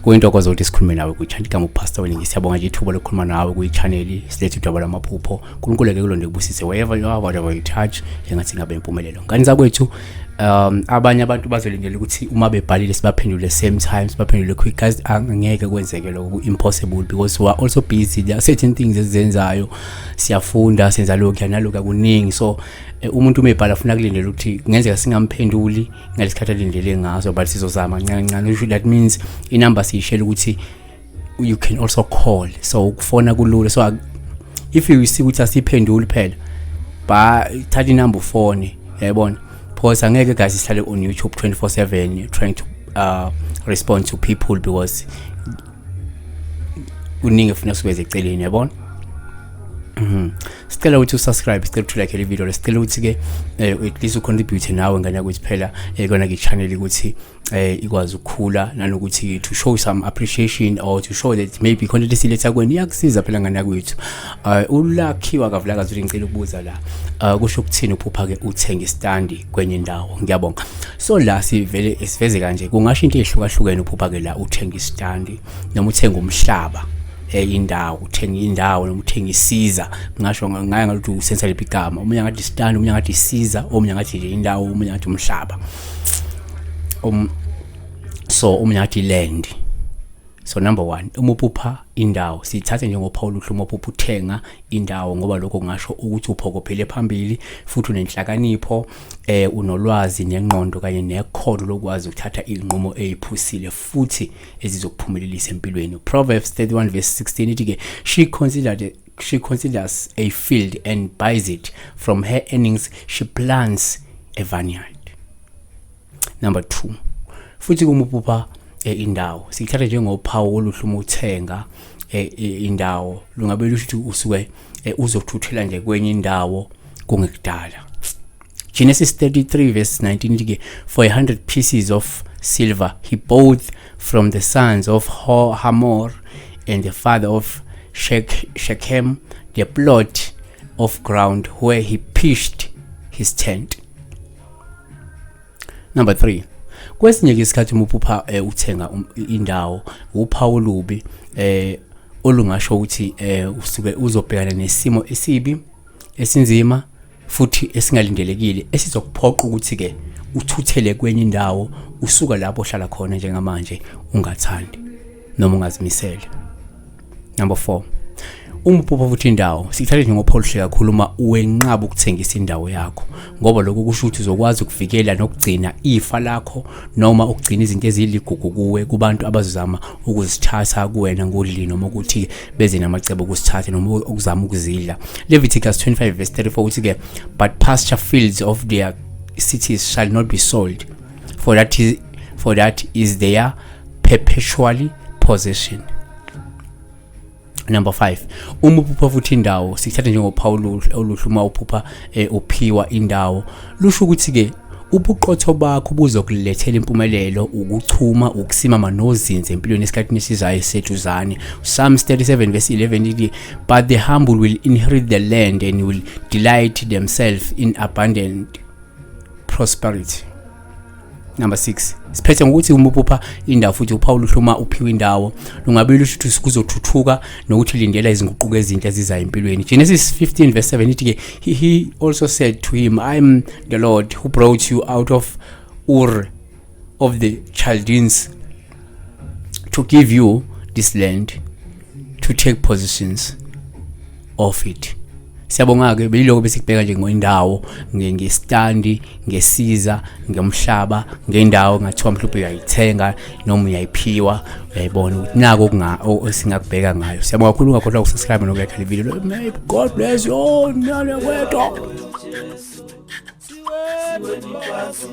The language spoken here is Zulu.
Kuyintokozo ukuthi sikhulume nawe kwi-channel igama uPastor Weningi. Siyabonga nje ithuba lokukhuluma nawe kwi-channel silethe udaba lwamaphupho. uNkulunkulu ake kulonde kubusise wherever you are, whatever you touch, engathi ngabe impumelelo. Ngani zakwethu, abanye abantu bazolindela ukuthi uma bebhalile sibaphendule same time, sibaphendule quick. Guys, angeke kwenzeke lokho, impossible, because we are also busy. There are certain things ezizenzayo, siyafunda, senza lokhu nalokhu, akuningi. So umuntu uma ebhala ufuna kulindela ukuthi kungenzeka singamphenduli ngalesikhathi alindele ngaso, but sizozama kancane kancane. That means inumber siyishela ukuthi you can also call, so ukufona kulula. So if you see ukuthi asiphenduli phela, ba thatha inumber ufone, yayibona, because angeke guys sihlale on YouTube 24/7 trying to respond to people, because kuningi efuna sikwenze eceleni, yabona. Sicela ukuthi usubscribe, sicela ukuthi like le video, sicela ukuthi ke at least ucontribute nawe ngane yakwethu phela kona ke channel ukuthi ikwazi ukukhula, nanokuthi to show some appreciation or to show that maybe content esiletha kweni iyakusiza phela ngane yakwethu. Ulakhiwa kavulakazi uthi ngicela ukubuza la, kusho ukuthini uphupha ke uthenga istandi kwenye indawo? Ngiyabonga. So la sivele siveze kanje, kungasho into ezihlukahlukene uphupha ke la uthenga istandi noma uthenga umhlaba, indawo, uthenga indawo noma uthenga isiza. Ngisho ngaye ngathi usensa lephi igama, omunye ngathi stand, omunye ngathi isiza, omunye ngathi nje indawo, omunye ngathi umhlaba, so omunye ngathi land. So number 1, uma uphupha indawo, sithathe njengophawu oluhle uma uphupha uthenga indawo, ngoba lokho kungasho ukuthi uphokophele phambili futhi unenhlakanipho, unolwazi nengqondo kanye nekhono lokwazi ukuthatha izinqumo eziphusile futhi ezizokuphumelelisa empilweni. Proverbs 31 verse 16 ithi ke, she considers a field and buys it, from her earnings she plants a vineyard. Number 2, futhi kuma uphupha indawo, sithatha njengophawu oluhle uma uthenga indawo, lungabe lusho ukuthi usuke uzothuthela nje kwenye indawo kungekudala. Genesis 33 verse 19 ithi ke, for 100 pieces of silver he bought from the sons of Hamor and the father of Shechem the plot of ground where he pitched his tent. Number 3, kwesinye isikhathi uma uphupha uthenga indawo, uphawu olubi olungasho ukuthi usuke uzobhekana nesimo esibi esinzima futhi esingalindelekile esizokuphoqa ukuthi ke uthuthele kwenye indawo usuka lapho ohlala khona njengamanje ungathandi noma ungazimisele. Number 4, uma uphupha futhi indawo, sithathe njengophawu oluhle kakhulu uma uwenqaba ukuthengisa indawo yakho, ngoba lokho kusho ukuthi uzokwazi ukuvikela nokugcina ifa lakho noma ukugcina izinto eziligugu kuwe kubantu abazozama ukuzithatha kuwena ngodli noma ukuthi beze namacebo okusithatha noma ukuzama ukuzidla. Leviticus 25 verse 34 uthi ke, but pasture fields of their cities shall not be sold, for that is their perpetually possession. Number 5, uma uphupha futhi indawo, sithatha njengophawu oluhle uma uphupha uphiwa indawo, lusho ukuthi ke ubuqotho bakho buzokulethela impumelelo, ukuchuma, ukusimama nozinzo empilweni esikhathini esizayo eseduzane. Psalms 37 verse 11 ithi, but the humble will inherit the land and will delight themselves in abundant prosperity. Number 6, siphethe ngokuthi uma uphupha indawo futhi uphawu oluhle uma uphiwa indawo, lungabe lusho ukuthi kuzothuthuka nokuthi lindela izinguquko ezinhle ezizayo empilweni. Genesis 15 verse 7 ithi ke, he also said to him, I am the Lord who brought you out of Ur of the Chaldeans to give you this land to take possessions of it. Siyabonga ke, beliloko besikubheka nje ngendawo, ngestandi, ngesiza, ngomhlaba, ngendawo ngathiwa mhlawumbe uyayithenga noma uyayiphiwa, uyayibona ukuthi nako esingakubheka ngayo. Siyabonga kakhulu, ungakhohlwa ukusubscribe nokulike le video. May God bless you all. Nale kwethu. Siweni phansi.